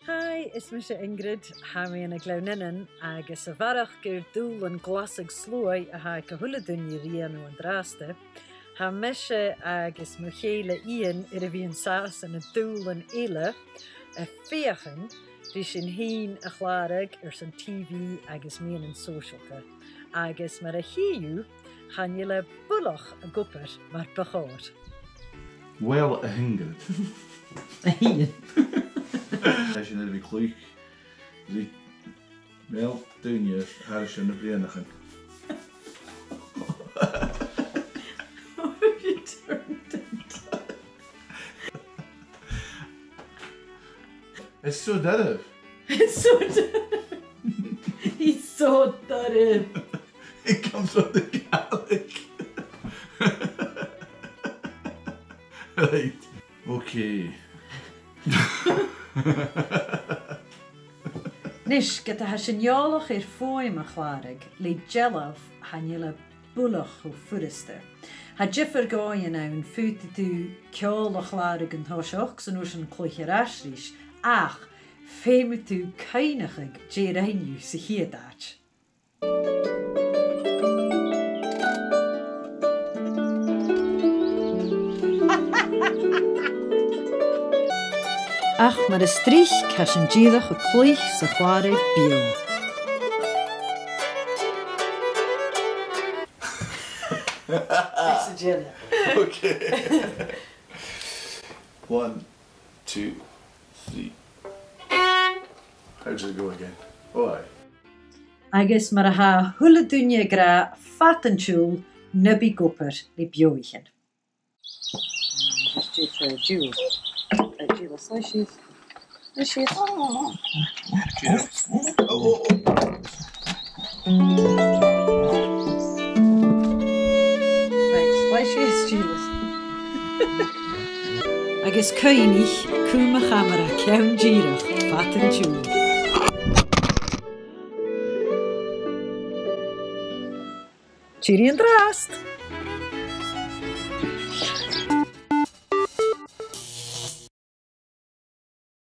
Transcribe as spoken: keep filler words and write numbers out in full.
Hi, is mise Ingrid, tha mi ann an Gleann Fhionnainn agus a bharrachd air dùbhlan glasadh-sluaigh a tha aig a h-uile duine ri dhèanamh an-dràsta, tha mise agus mo chèile Iain air a bhith an sàs ann an dùbhlan eile a' feuchainn ri sinn fhìn a chlàradh airson T V agus meadhanan sòisealta. Agus mar a chì thu, chan eil e buileach ag obair mar bu chòir. Well, a h-Ingrid. A h-Iain. Tha sinn air a bhith a' cluich ri, well, daoine thairis air na bliadhnaichean. It's so doirbh. It's so doirbh. He's so doirbh. It comes from the Gaelic. Right. Okay. A-nis, ged a tha sinn eòlach air fuaim a chlàradh le dealbh, chan eil e buileach cho furasta. Tha diofar dhòighean ann, faodaidh tu ceòl a chlàradh an toiseach, 's an uair sin cluich air ais ris, ach feumaidh tu cuimhneachadh dè rinn thu sa chiad àite. Ach mar as trice, tha sinn dìreach a' cluich 's a' clàradh beò. That's a gin. Okay. One, two, three. How does it go again? Oh, aye. Agus mar a tha a h-uile duine ag ràdh fad an t-siubhail, na bi ag obair le beathaichean. Just do for a jewel. A jewel slices. Slices. Oh, oh, oh. Right, slices, jewels. Agus cuimhnich, cùm a' chamara ceann dìreach fad an t-siubhail. Tìoraidh an-dràsta.